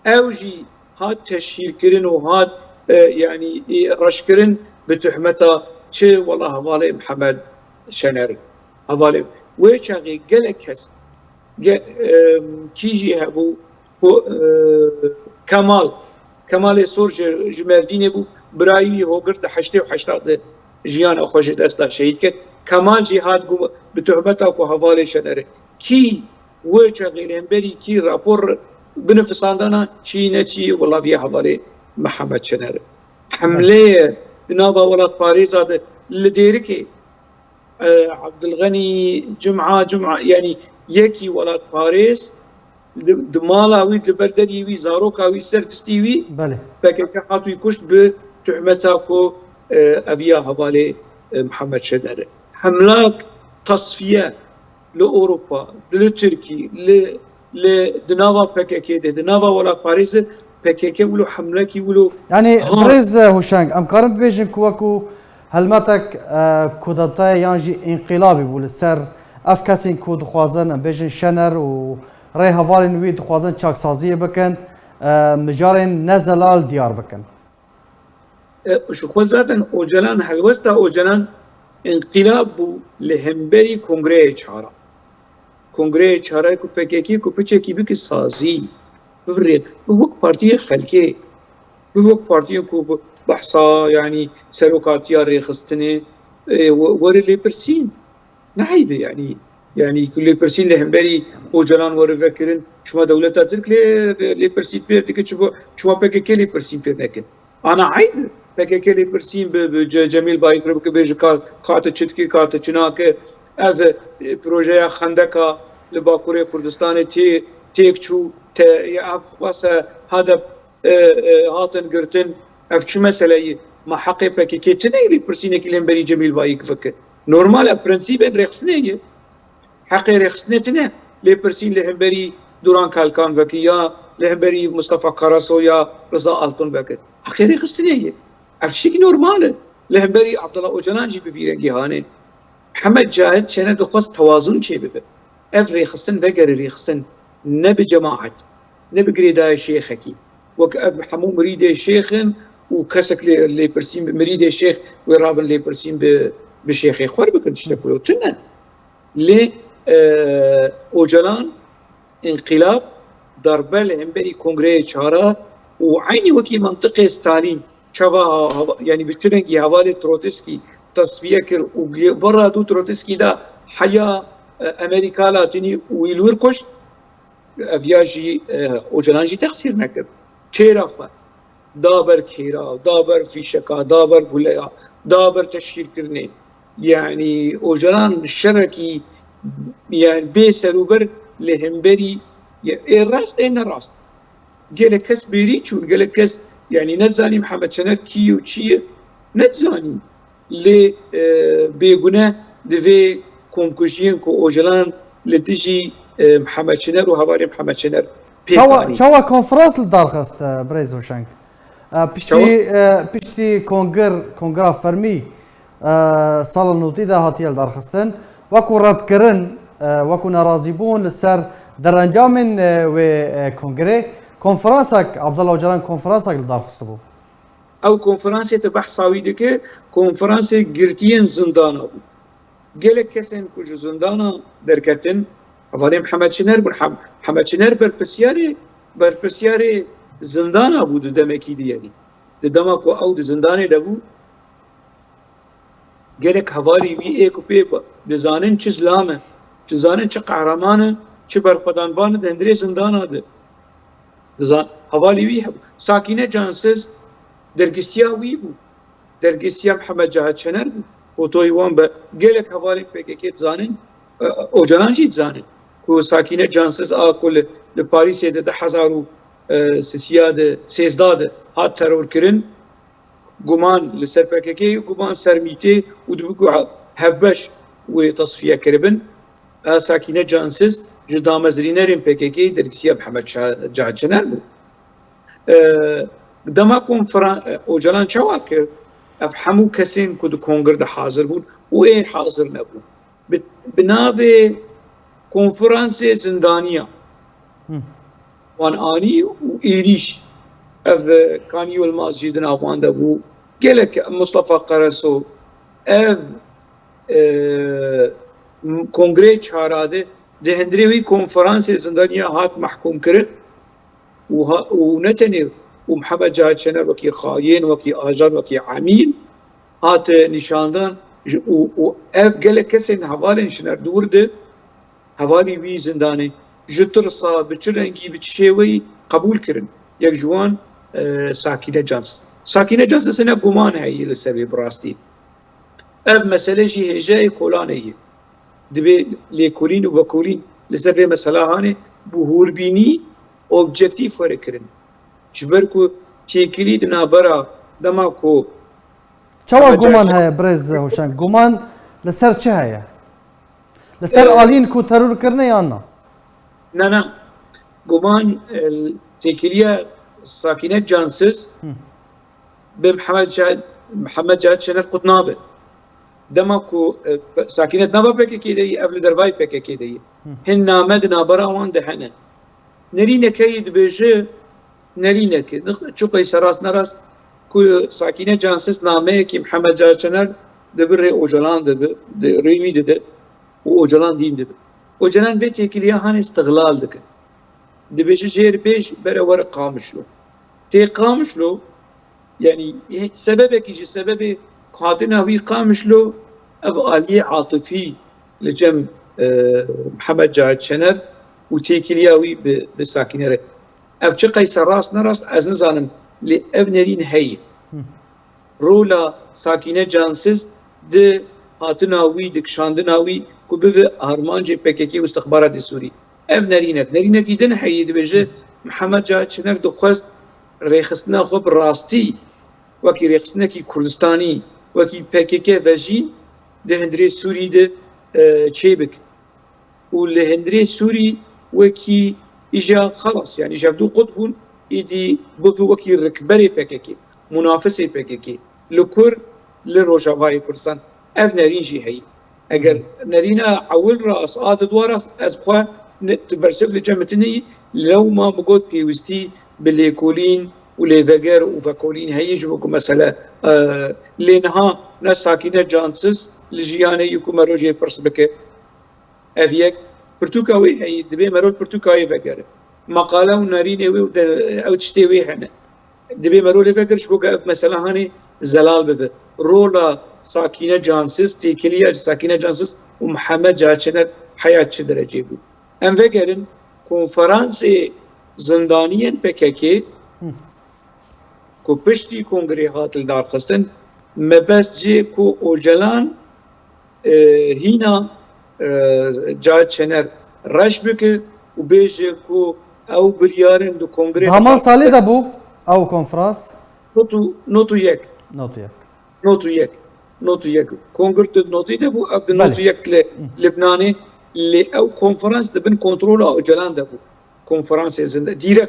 ew jî hat teşhîrkirin û hat, e, yanî, e, reşkirin bi tuhmeta çi wela hevalê Mihemed Şener in. Hevalê wê çaxê gelek kes, ge-, e, kî jî hebû, ku, e, Kemal, Kemalê Sor ji, ji Merdînê bû, birayî wî Hogir di heştê û heşta de jiyana xwe ji dest da, şehîd kir. Kemal jî hat ku bi tuhmeta ku hevalê Şener e. Kî wê çaxê li hemberî kî rapor binifisandana, çî ne çî, wela vê hevalê Mihemed Şener e. Hemleyê di nava welatparêza de li Dêrikê, e, Abdulxenî Cuma, Cuma, yanî yekî welatparêz di, di mala wî, di ber deriyê wî, zaroka wî, ser distî wî, belê, P K K hat wî kuşt bi tuhmeta ku, e, ev ya hevalê, e, Mihemed Şener e. Hemla tasfiye li Ewropa, li Tirkî, li, li di nava P K K de, di nava welatparêz de P K K wilo hemlekî wilo. Yanî, ha, birêz Huşeng, em karin bibêjin ku wekû helmetek, e, kudetayê yan jî înqilabî bû li ser ev kesên ku dixwazin, em bêjin Şener û rêhevalên wî dixwazin çaksaziyê bikin, e, mijarên nezelal diyar bikin. E, ji xwe zaten Ocalan, helwesta Ocalan înqilab bû li hemberî Kongreyê Çara. Kongreyê Çara ku P K K ku piçekî bike sazî, bivirê, bi wek partiyê xelkê, bi wek partiyên ku bi behsa, yanî serokatiya rêxistinê, e, we-, were lêpirsîn. Ne eyb e, yanî, yanî ku lêpirsîn li hemberî Ocalan were vekirin, çima dewleta Tirk lê, lê, lêpirsîn pê dike, çima, çima P K K lêpirsîn pê neke? Ana eyb e. P K K lêpirsîn bi, bi Ce-, Cemîl Bayik re bike, bêje ka, ka tu çi dikî, ka tu çi nake. Ev, e, projeya xendeka li Bakurê Kurdistanê tê, têk çû, te, ya ev xwase HDP, e, e, hatin girtin. Ev çi meseleyî? Ma heqê P K K tine ye lêpirsînekî li hemberî Cemîl Bayik veke? Normal e, prensîbên rêxistinê ye. Heqê rêxistinê tine lêpirsîn li hemberî Duran Kalkan veke ya li hemberî Mustafa Karaso ya Riza Altun veke. Heqê rêxistinê ye. Ev tiştekî normal e. Li hemberî Abdullah Ocalan jî bi vî rengî hanê. Mihemed Cahit Şener dixwest tewazun çêbibe. Ev rêxistin vegere rêxistin ne bi cemaet, ne bi girêdayê şêxekî. Wek ev hemû mirîdê şêx in û kesek lê, lêpirsîn bi mirîdê şêx wê rabin lêpirsîn bi, bi şêxê xwe re bikin, tiştek wilo tune. Lê, e, Ocalan, înqilab, darbe li hemberî Kongreyê Çara û eynî wekî mentiqê Stalîn, çava ha-, hava-, yanî bi çi rengî hevalê Trotiskî tesfiye kir û gi-, vera dû Trotiskî da heya, e, Amerîka Latînî û wî li wir kuşt, ev ya jî, e, Ocalan jî teqsîr nekir. Kêra xwe da ber kêra, da ber fîşeka, da ber guleya, da ber teşhîrkirinê. Yanî Ocalan şerekî, yanî bê serûber li hemberî, ê rast ê ne rast. Gelek kes bêrî çûn, gelek kes, yanî nedizanî Mihemed Şener kî ye û çi ye, nedizanî. Lê, e, bêgune di vê komkujiyên ku Ocalan li dijî, e, Mihemed Şener û hevalê Mihemed Şener pêk anî. Çawa, çawa konferans li dar xist, e, birêz Hoşeng? E, piştî, çawa? E, piştî kongir, kongira fermî, e, sala notî de hatiye lidarxistin. Wekû redkirin, e, wekû nerazîbûn li ser derencamên, e, wê, e, kongirê, konferansek, Abdullah Ocalan konferansek lidarxistibû. Ew konferansê te behsa wî dike, konferansê girtiyên zindana bû. Gelek kesên ku ji zindana derketin, hevalê Mihemed Şener bûn. Hem-, Mihemed Şener berpirsyarê, berpirsyarê zindana bû di demekî diyerî. Di dema ku ew di zindanê de bû, gelek hevalî wî ê ku pê ba-, dizanin çi zilam e, dizanin çi qehreman e, çi berxwedanvan e, di hundirê zindana de. Dizan-, hevalî wî hebû. Sakîne Cansiz dergîstiya wî bû. Dergîstiya Mihemed Cahit Şener bû. Fotoyê wan be gelek hevalên P K K dizanin, e, Ocalan jî dizanin. Ku Sakîne Cansiz a ku li, li Parîsê de di hezar û sisiya de, sêzdeh de hat terorkirin. guman li ser P K K, guman ser mîtê û dibû ku hevbeş wê tesfiye kiribin. A Sakîne Cansiz ji damezrînerên P K K dergisiya Mihemed Ca-, Caçiner bû. E, dema konferan-, e, Ocalan çawa kir? Ev hemû kesên ku di kongir de hazir bûn û ê hazir nebûn. Bi, bi navê konferansê zindaniya Hı. wan anî û êrîş. Ev, e, Kanî Yilmaz jî di nav wan de bû. Gelek Mustafa Karaso. Ev, e, kongreyê çara de di hundirê wî konferansê zindaniya hat mehkûm kirin û ha-, û ne tenê û Mihemed Cahit Şener wekî xayên, wekî ajan, wekî emîl hat nîşandan ji-, û, û ev gelek kesên hevalên Şener di wir de hevalî wî zindanê ji tirsa bi çi rengî, bi çi şêweyî qebûl kirin. Yek ji wan, e, Sakîne Cans. Sakîne Cans hene guman heye li ser vê bi rastî. Ev mesele jî hêjayê kolanê ye. Divê lêkolîn û vekolîn li ser vê mesela hanê bi hûrbînî objektîf were kirin. Ji ber ku têkilî di navbera dema ku Çawa Ama guman Cahit heye birêz Hoşeng? Guman li ser çi heye? Li ser Ee, aliyên ku teror kirine yan na? Na, na. Guman, e, têkiliya Sakîne Cansiz Hı. bi Mihemed Cahit, Mihemed Cahit Şener qut nabe. Dema ku, e, Sakîne di nava P K K de ye, ev li dervayî P K K de ye. Hı. Hin name di navbera wan de hene. Nerîneke yî dibêje, nerîneke, çi qeyse rast nerast, ku Sakîne Cansiz nameyekî Mihemed Cahit Şener dibi rê Ocalan dibi, di rê wî dide û Ocalan dîn dibi. Ocalan vê têkiliya hanê istihlal dike. Dibêje jêr bêj bere were Qamişlo. Tê Qamişlo, yanî, he-, sebebekî ji sebebê hatina wî Qamişlo, ev aliyê atifî li cem, e, Mihemed Cahit Şener û têkiliya wî bi, bi Sakîne re. Ev çi qeyse rast nerast ez nizanim, lê ev nerîn heye. Hı. Rola Sakîne Cansiz di hatina wî, di kişandina wî ku bibe armancê P K K û istixbaratê Sûrî. Ev nerînek. Nerînekî din heye, dibêje Mihemed Cahit Şener dixwest rêxistina xwe bi rastî wekî rêxistinekî Kurdistanî, wekî P K K vejîn di hundirê Sûrî de, e, çêbik. Û li hundirê Sûrî wekî îja xelas, yanî ji hevdû qut bûn, îdî bibe wekî rikberê P K K, munafisê P K K, li kur, li Rojavayê Kurdistan. Ev nerîn jî heye. Eger nerîna ewil rast a di dua rast, ez xwe ne, tu bersiv li cem min tune yî, lewma min got pêwîstî bi lêkolîn û lêveger û vekolîn heye, ji bo ku mesele, e, lê niha ne Sakîne Cansiz li jiyanê yî ku me rojê pirs bike. Ev yek, pirtûka wê heye, divê merol pirtûka wê vegere. Meqale û nerînê wê û de, ew tiştê wê hene. Divê merol lê vegere ji bo ku ev mesela hanê zelal bibe. Rola Sakîne Cansiz, têkiliya Sakîne Cansiz û Mihemed Cahit Şener heya çi derecê bû? Em vegerin konferansê zindaniyên P K K Hı. ku piştî kongrê hat lidarxistin, mebest jê ku Ocalan, e, hîna, e, Cahit Şener reş bike û bêje ku ew biryarên di kongrê de Haman salê de bû ew konferans? Not û, not û yek. Not û yek. Not û yek. Not û yek. Kongir di notî de bû, ev di Belê. not û yek li Hı. Libnanê, lê ew konferans di bin kontrola Ocalan de bû. Konferansê zinde, dîrek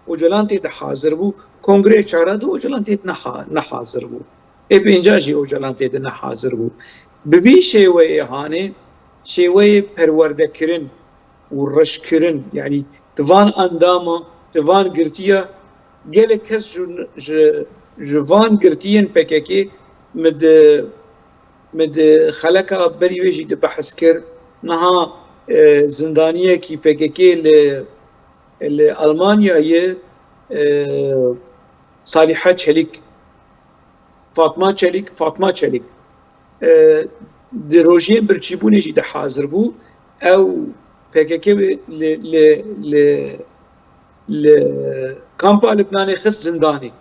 Ocalan tê de hazir bû. Kongreyê çara de Ocalan tê de neha-, nehazir bû. Ê pênca jî Ocalan tê de nehazir bû. Bi vî şêweyê hanê, şêweyê perwerdekirin û reşkirin, yanî di van endama, di van girtiya, gelek kes ji, ji, ji van girtiyên P K K min di, min di xeleka berî wê jî di behs kir. Niha, e, zindaniyekî P K K li, li Almanyayê, e, Saliha Çelik, Fatma Çelik, Fatma Çelik, e, di rojiyên birçîbûnê jî de hazir bû. Ew P K K wê li, li, li, li kampa Libnanê xist zindanê.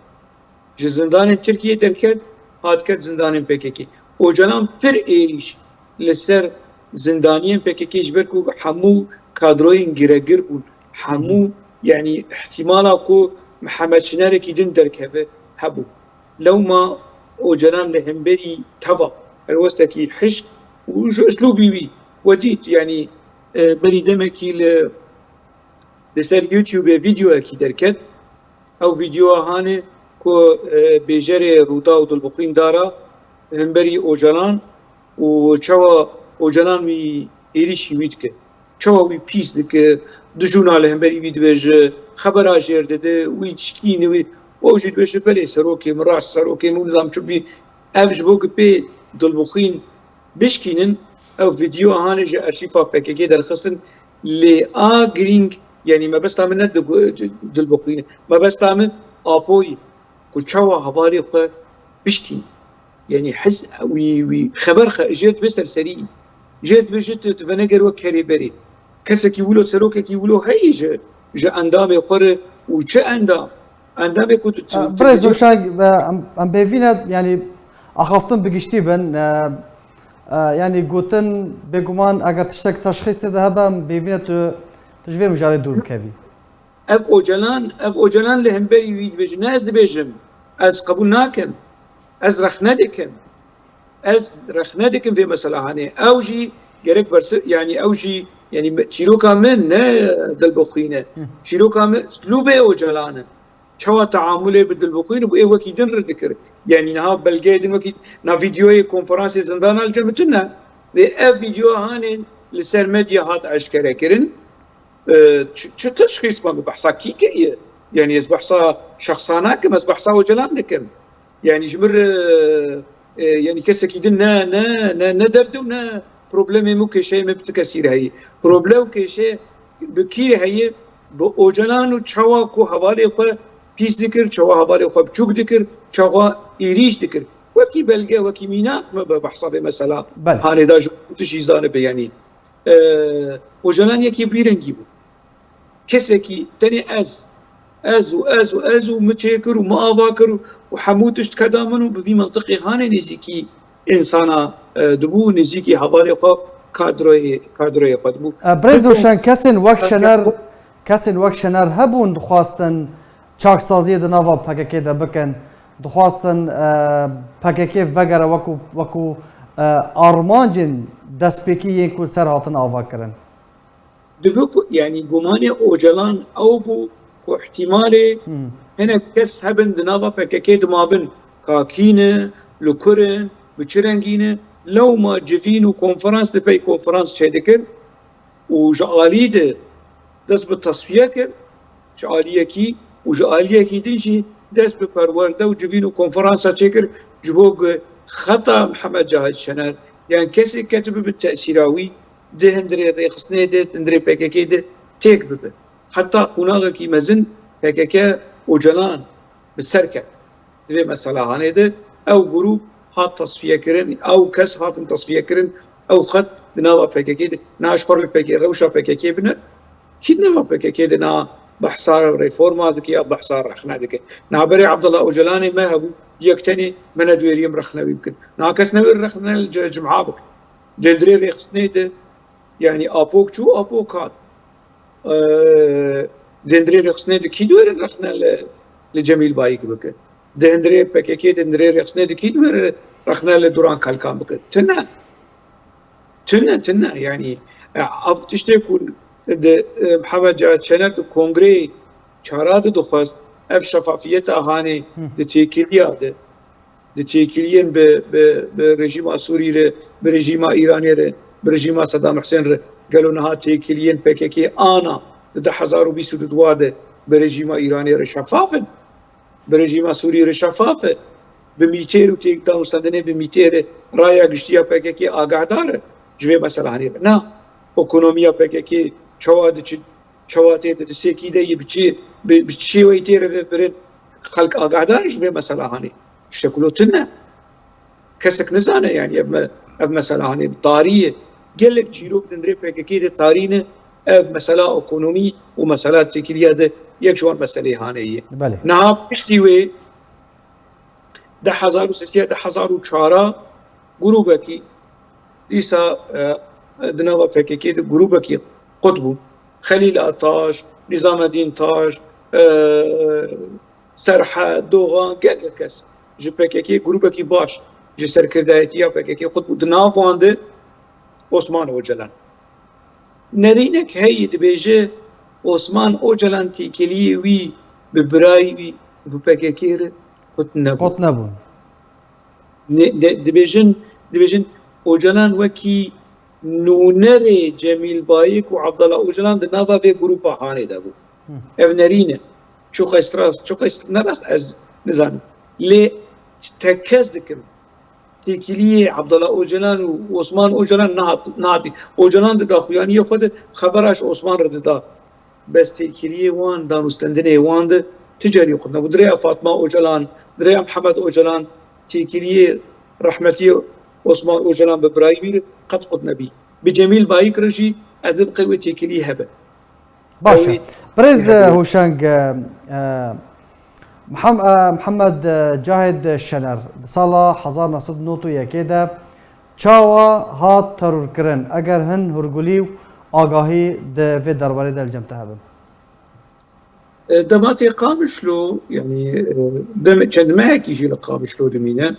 Ji zindanên Tirkiyê derket, hat ket zindanên P K K. Ocalan pir êrîş li ser zindaniyên P K K, ji ber ku hemû kadroyên giregir bûn, hemû, yanî, ihtimala ku Mihemed Çinerekî din derkeve hebû. Lewma Ocalan li hemberî teva helwestekî hişk û ji uslûbî wî we dît, yanî, e, berî demekî li, li ser YouTubeê vîdeoyekî derket. Ew vîdeoya hanê ku, e, bêjerê Rûdaw Dilbixwîn dara hemberî Ocalan û çawa Ocalan wî êrîşî wî dike. Çawa wî pîs dike, dijûna li hemberî wî dibêje, xebera jêr dide, wî dişkîne, wî, û ew jî dibêje, belê serokê min, rast serokê min, nizam çi bî. Ev ji bo ku pê Dilbixwîn bişkînin, ew vîdeoya hanê ji arşîfa P K K derxistin, lê a girîng, yanî mebesta min ne Dilbixwîn e, mebesta min Apoyî, ku çawa hevalê xwe bişkîn. Yanî hez wî, wî xeber xe-, jêr dibe serserî. Jêr dibe ji tu, tu veneger wek kerê berê. Kesekî wilo, serokekî wilo heye ji, ji endamê xwe re û çi endam? Endamê ku tu, tu, E, tu Birêz Uşak, e, em, em bêvîne, yanî axaftin bi giştî bin, e, e, yanî gotin bêguman eger tiştek teşxîs tê de hebe, em bêvîne tu, tu ji vê mijarê dûr bikevî. Ev Ocalan, ev Ocalan li hemberî wî dibêje. Ne ez dibêjim. Ez qebûl nakim. Ez rexne dikim. Ez rexne dikim vê mesela hanê. Ew jî gerek bersi, yanî ew jî, yanî me-, çîroka min ne Dilbixwîn e. Hı. Çîroka min uslûbê Ocalan e. Çawa teamulê bi Dilbixwîn û ê wekî din re dikir. Yanî niha belgeyê din wekî na vîdeoyê konferansê zindana li cem min tune. Lê ev vîdeoya hanê li ser medya hat eşkere kirin. E, çi, çi teşxîs me bi behsa kî kiriye? Yanî ez behsa şexsa nakim, ez behsa Ocalan dikim. Yanî ji min re, e, yanî kesekî din ne, ne, ne, ne derd û ne problemê min û kêşeyê min bi ti kesî re heye. Problem û kêşe bi kî re heye? Bi Ocalan û çawa ku hevalê xwe pîs dikir, çawa hevalê xwe biçûk dikir, çawa êrîş dikir. Wekî belge, wekî mînak me bi behsa vê mesela Belê. hanê da ji tu jî zanibe yanî. E, Ocalan yekî vî rengî bû. Kesekî tenê ez, ez û ez û ez û min çêkir û min ava kir û, û hemû tişt keda min û bi vî mintiqê hanê nêzîkî însana, e, dibû, nêzîkî hevalê xwe, kadroyê, kadroyê xwe dibû. E, Birêz Ûşen, kesên wek Şener, kesên wek Şener hebûn dixwastin çaksaziyê di nava P K K de bikin, dixwastin, e, P K K vegere wekû, wekû, e, armancên destpêkî yên ku li ser hatin ava kirin. Dibe ku, yanî gumanê Ocalan ew bû ku ihtimalê Hmm. hinek kes hebin di nava P K K de mabin, ka kî ne, li kur in, bi çi rengî ne, lewma civîn û konferans li pey konferans çêdikin û ji alî de dest bi tesfiye kir, ji aliyekî û ji aliyekî din jî dest bi perwerde û civîn û konferansa çêkir, ji bo ku xeta Mihemed Cahit Şener yan kesê ketibi bi tesîra wî di hundirê rêxistinê de, di hundirê P K K de têk bibe. Heta qonaxekî mezin P K K Ocalan bi ser ket. Di vê mesela hanê de ew grûp hat tasfiye kirin, ew kes hatin tasfiye kirin, ew xet di nava P K K de, na ji xwe li P K K, rewşa P K K bine, kî di nava P K K de na behsa reforma dike ya behsa rexne dike. Na berê Abdullah Ocalanê me hebû, yek tenê me nedwêrî em rexne wî bikin. Na kes newêr rexne li ce-, cimha bikin. Di hundirê rêxistinê de, yanî Apok çû, Apok hat. Eee, di hundirê rêxistinê de kî diwêre rexne li, li Cemîl Bayik bike? Di hundirê P K K de, di hundirê rêxistinê de kî diwêre rexne li Duran Kalkan bike? Tune. Tune, tune. Yanî, e, ev tiştê ku di, e, Mihemed Cahit Şener di kongreyê çara de dixwest, ev şefafiyeta hanê Hı. di têkiliya de, di têkiliyên bi, bi, bi rejîma Sûrî re, bi rejîma Îranê re, bi rejîma Sedam Husên re, gelo niha têkiliyên P K K ana di du hezar û bîst û du de bi rejîma Îranê re şefaf in? Bi rejîma Sûrî re şefaf e? Bi mîtêr û têk-, danûstendinê bi mîtêr e, raya giştî ya P K K agahdar e ji vê meselehanê re? Na. Ekonomiya P K K çawa diçin? Çawa tê di destê kî de yê, bi çi, bi, bi çi şêweyî tê re ve birin? Xelk agahdar e ji vê meselehanê? Tiştek wilo tune. Kesek nizane, yanî ev me-, ev meselehanê tarî ye. Gelek çîrok di hundirê P K K de tarî ne. Ev mesela ekonomî û mesela têkiliya de yek ji wan meseleyê hanê ye. Belê. Niha piştî wê du hezar û sê, du hezar û çar grûbekî dîsa, e, di nava P K K de grûbekî qut bû. Xelîl Ataş, Nîzamedîn Taş, e, Serhed, Dogan, gelek kes. ji P K K grûpekî baş, ji serkirdayetiya P K K qut bû. Di nav wan de Osman Ocalan. Nerînek heyî dibêje Osman Ocalan têkiliyê wî bi birayî wî, bi P K K re qut nebû. Qut nebûn. Ne, de, dibêjin, dibêjin Ocalan wekî nûnerê Cemîl Bayik û Abdullah Ocalan di nava vê grûpa hanê de bû. Hı. Ev nerîn e. Çiqas rast, çiqas ne rast ez nizanim. Lê tekez dikim. Têkiliyê Abdullah Ocalan û Osman Ocalan nehat-, nehatî. Ocalan di daxuyaniyê xwe de xebera ji Osman re dida. Bes têkiliyê wan, danûstendinê wan de ti carî qut nebû. Di rêya Fatma Ocalan, di rêya Mihemed Ocalan, têkiliyê rehmetiyê Osman Ocalan bi birayî wî re qet qut nebî. Bi Cemîl Bayik re jî ez didim qey wê têkilî hebe. Baş e. Ew ê Birêz, e, Hûşeng, e, e, Mihem-, e, Mihemed, e, Cahid Şener di sala hezar neh sed û nod û yekê de çawa hat terorkirin? Eger hin hûrgulî û agahî di vê derbarê de li cem te hebin? E, dema tê Qamişlo, yanî, e, dem-, çend mehekî jî li Qamişlo dimîne.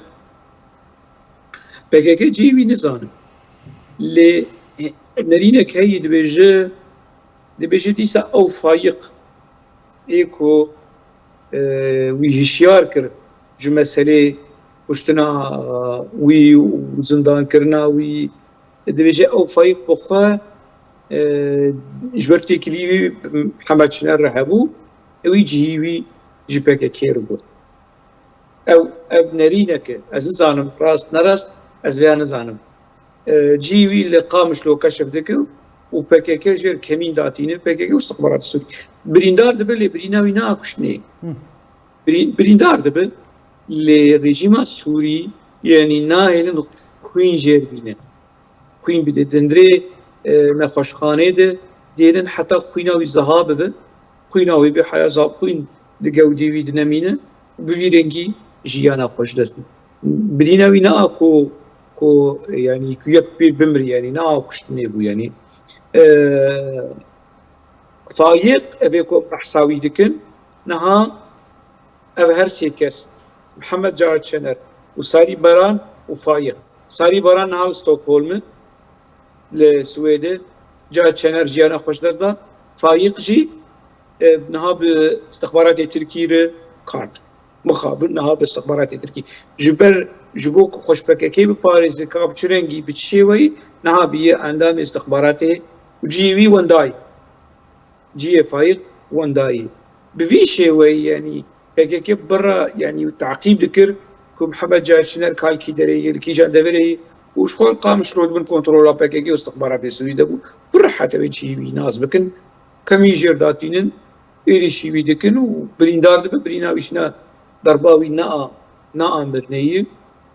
P K K cihê wî nizanim. Lê, e, nerînek heyî dibêje, dibêje dîsa ew Fayiq ê ku, e, wî hişyar kir ji meselê kuştina wî û zindankirina wî, dibêje ew Fayiq bi xwe, e, ji ber têkilî wî Mihemed Şiner re hebû, ew ê cihî wî ji P K K re got. Ew, ev nerînek e. Ez nizanim, rast nerast, ez vêya nizanim. E, cihê wî li Qamişlo keşif dike û P K K jê re kemîn datîne, P K K û istixbaratê Sûrî. Birîndar dibe, lê birîna wî ne a kuştinê. Hı. Birî-, birîndar dibe, lê rejîma Sûrî, yanî nahêlin xwîn jê re bîne. Xwîn bide. Di hundirê, e, nexweşxanê de dêrin heta xwîna wî ziha bibe. Xwîna wî bê heya zaf xwîn di gewdê wî dinemîne. Bi vî rengî jiyana xwe ji dest dide. Birîna wî ne a ku, ku, yanî ku yek pê bimrî, yanî ne a kuştinê bû, yanî. E, Fayiq, ev ê ku behsa wî dikin, niha ev her sê kes, Mihemed Cahit Şener û Sarî Baran û Fayiq. Sarî Baran niha li Stockholm e, li Swêdê. Cahit Şener jiyana xwe ji dest da. Fayiq jî, e, niha bi istixbaratê Tirkî re kar dike. Mixabin niha bi istixbaratê Tirkî. Ji ber, ji bo ku xwe ji P K K biparêze, ka bi çi rengî, bi çi şêweyî, niha bûye endamê istixbaratê û cihê wî wendayî. Cihê Fayiq wendayî. Bi vî şêweyî, yanî P K K bira, yanî teqîb dikir ku Mihemed Cahit Şener ka li kî derê ye, li kîjan deverê ye û ji xwe li Qamişlo di bin kontrola P K K û istixbaratê Sûrî de bû. Bi rehet ew ê cihê wî nas bikin, kemîn jê re datînin, êrîşî wî dikin û birîndar dibe, birîna wî jî ne, derba wî ne a, ne a mirinê ye.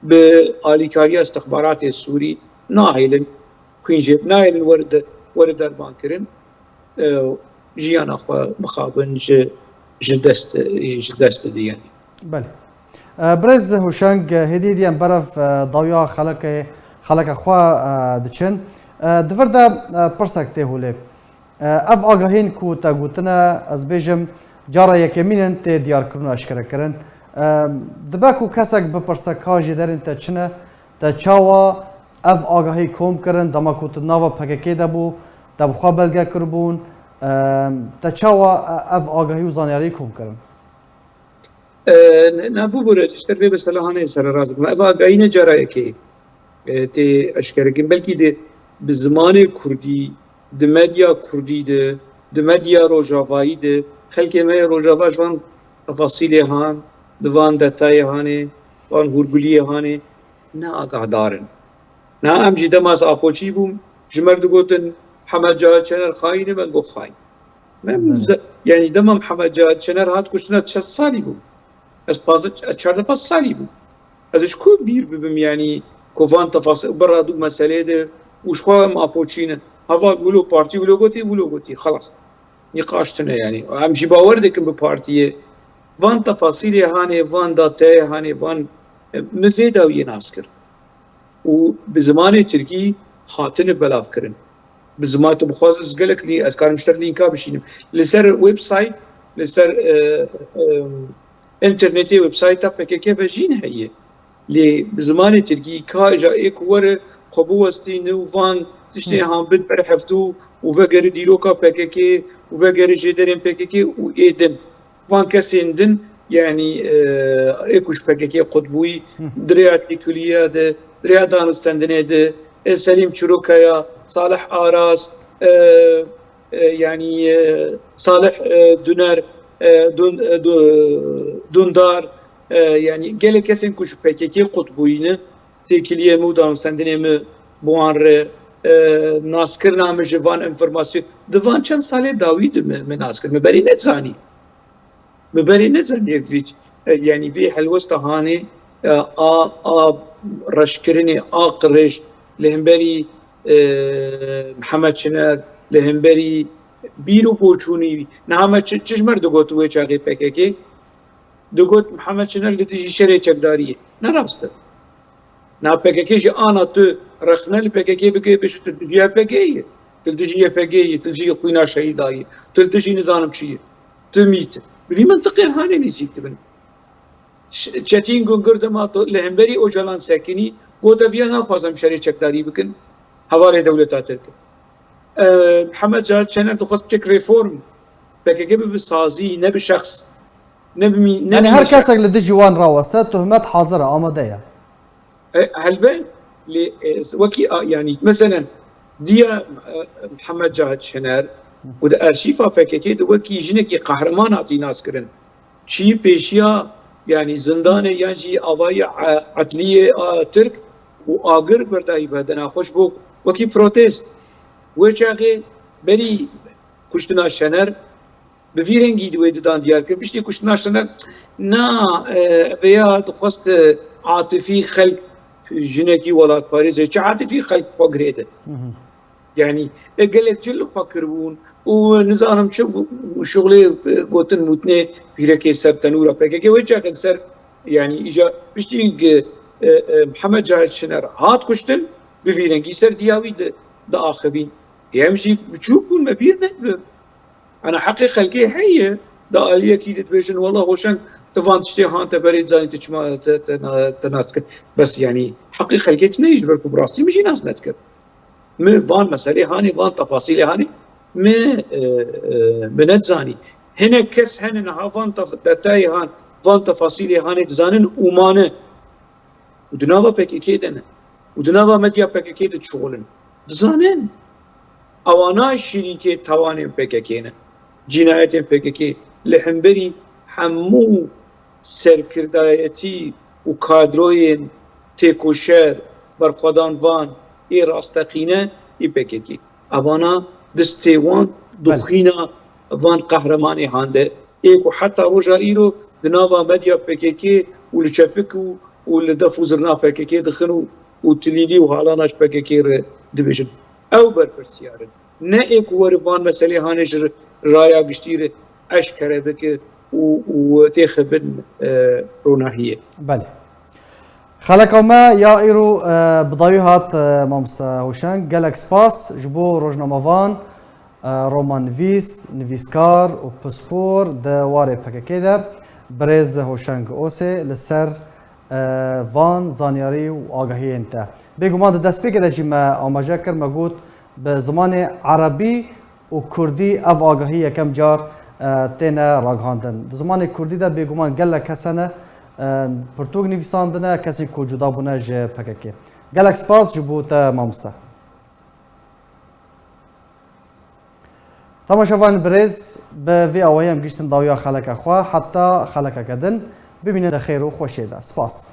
Bi alîkariya istixbaratê Sûrî nahêlin xwîn jê, nahêlin were de, were dermankirin. E, jiyana xwe bixabin ji, ji dest, ji dest de, yanî. Belê. E, Birêz Hûşeng, hêdî hêdî em berev, e, dawiya xelekê, xeleka xwe, e, diçin. E, di vir de, e, pirsek tê holê. E, ev agahiyên ku te gotine, ez bêjim, cara yekemîn in tê diyarkirin û eşkerekirin. E, dibe ku kesek bipirse ka jêderên te çi ne, te çawa ev agahî kom kirin, dema ku tu nava P K K de bû, te bi xwe belge kiribûn, e, te çawa, e, ev agahî û zanyarî kom kirin? E, ne, ne, bibûre, ji ser vê meselehanê sererast bikim. Ev agahî ne cara yekê, e, tê eşkerekirin. Belkî de bi zimanê kurdî, di medya kurdî de, di medya rojavayî de, xelkê me yê rojava ji van tefasîlê han, di van detayê hanê, van hûrguliyê hanê ne agahdar in. Na em jî dema ez Apoçî bûm, ji me re digotin, Hemed Cahit Şener xayîn e, me digot xayîn. Min Belê. ze-, yanî dema Mihemed Cahit Şener hat kuştina çend salî bû. Ez pazdeh, ez çardeh panzdeh salî bû. Ez ji ku bîr bibim, yanî ku van tefas-, bira dû meselê de û ji xwe em Apoçî ne. Hava wilo partî wilo gotî, wilo gotî, xelas. Nîqaş tune, yanî. Em jî bawer dikin bi partiyê. Van tefasîlê hanê, van dateyê hanê, van, e, min vê dawiyê nas kir. Û bi zimanê tirkî hatine belavkirin. Bi ziman tu bixwazî ez gelek lî-, ez karim ji te re lînka bişînim. Li ser website, li ser, e, e, Înternetê, websayta P K K ve jîn heye. Lê bi zimanê tirkî ka îja ê ku were xwe biwestîne û van tiştê han bid ber hevdû û vegere dîroka P K K û vegere jêderên P K K û ê din. Van kesên din, yanî, e, ê ku ji P K K qut bûyî, di rêya têkiliya de, di rêya danûstendinê de, e, Selîm Çirokaya, Salih Aras, e, e, yanî, e, Salih, e, Duner, e, Dun-, e, Du-, Dundar, e, yanî gelek kesên ku ji P K K qut bûyî ne, têkiliyê min û danûstendinê min bi wan re, e, naskirina min ji van enformasyon, di van çend salê dawî de min, min nas kir. Min berî nedizanî. Min berî nedizanî vî, e, yanî vî helwesta hanê, e, a, a reşkirinê, a qirêj li hemberî, e, Mihemed Çiner, li hemberî bîr û boçûnî. Niha me çi, çi ji me re digot wê çaxê P K K? Digot Mihemed Çiner li dijî şerê çekdariyê. Ne rast e. Na P K K jî ana tu rexne li P K K bike, bêje tu li dijî Y P G yî, tu li dijî Y P G yî, tu li dijî xwîna şehîda yî, tu li dijî nizanim çi yî, tu mît. Bi vî mintiqê hanê nêzîk dibin. Ş-, Çetîn Gungir dema tu li hemberî Ocalan sekinî, got ev ya naxwazim şerê çekdarî bikin, hevalê dewleta Tirk. E, Mihemed Cahit Şener dixwest biçek reform, P K K bibe sazî, ne bi şexs, ne bi mî-, ne Yanî bi her meşe. Kesek li dijî wan raweste, tuhmet hazir e, amade ye. E, helbet, lê, e, wekî a, yanî, meselen, diya, e, Mihemed Cahit Şener, ku di arşîfa P K K de wekî jinekî qehreman hatî naskirin, çî pêşiya, yanî, zindanê yan jî avayî e-, edliyê a Tirk û agir berdayî bi dena xwe ji bo wekî protest. Wê çaxê berî kuştina Şener, bi vî rengî di wê didan diyar kir. Piştî kuştina Şener, na, e, vêya dixwest, e, atifî xelk jinekî welatparêz e. Çi atifî xelk xwe girêde? Hı hı. Yanî, e, gelek cil xwe kiribûn û nizanim çi bû, şuxlê, e, gotin mûtinê pîrekê ser tenûra P K K wê çaxê ser, yanî, îja piştî, e, e, Mihemed Cahit Şener hat kuştin, bi vî rengî ser diya wî di, diaxivîn. Em jî biçûk bûn, me bîr nedibe. Ana heqê xelkê heye, di aliyekî de dibêjin, wela Hoşeng, tu van tiştê han te berê dizanî, tu çima te, te na-, te nas dikir. Bes, yanî, heqê xelkê tune ye, ji ber ku bi rastî min jî nas nedikir. Min van meselê hanê, van tefasîlê hanê, min, e, e, min nedizanî. Hinek kes hene niha van tef-, detayê han, van tefasîlê hanê dizanin û mane. Û di nava P K K de ne. Û di nava medya P K K de dişuxulin. Dizanin. Ewana şirîkê tawanên P K K ne. Cînayetên P K K li hemberî hemû serkirdayetî û kadroyên têkoşer, berxwedan van ê rasteqîne ê P K K. Evana destê wan Belê. Duxîna van qehremanê hande. Ê ku heta roja îro di nava medya P K K û li çepik û, û li def û zirna P K K dixin û, û tilîlî û halana ji P K K re dibêjin. Ew berpirsiyar in. Ne ê ku were van meselê hanê ji raya giştî re eşkere bike û, û têxe bin, e, ronahiyê. Belê. Xeleka me ya îro, e, bi dawî hat, e, mamoste Hoşeng. Gelek spas ji bo rojnamevan, e, romannivîs, nivîskar û pispor di warê P K K de birêz Hoşeng Osê li ser, e, van zanyarî û agahiyên te. Bêguman di destpêkê de jî me amaje kir, me got bi zimanê erebî û kurdî ev agahî yekem car, e, têne ragihandin. Di zimanê kurdî de bêguman gelek kes hene, e, pirtûk nivîsandine, kesên ku cuda bûne ji P K K. Gelek spas ji bo te mamoste. Temaşevanên birêz, bi vê awayî em gihîştin dawiya xeleka xwe, heta xelekeke din, bimînin di xêr û xweşiyê de. Spas.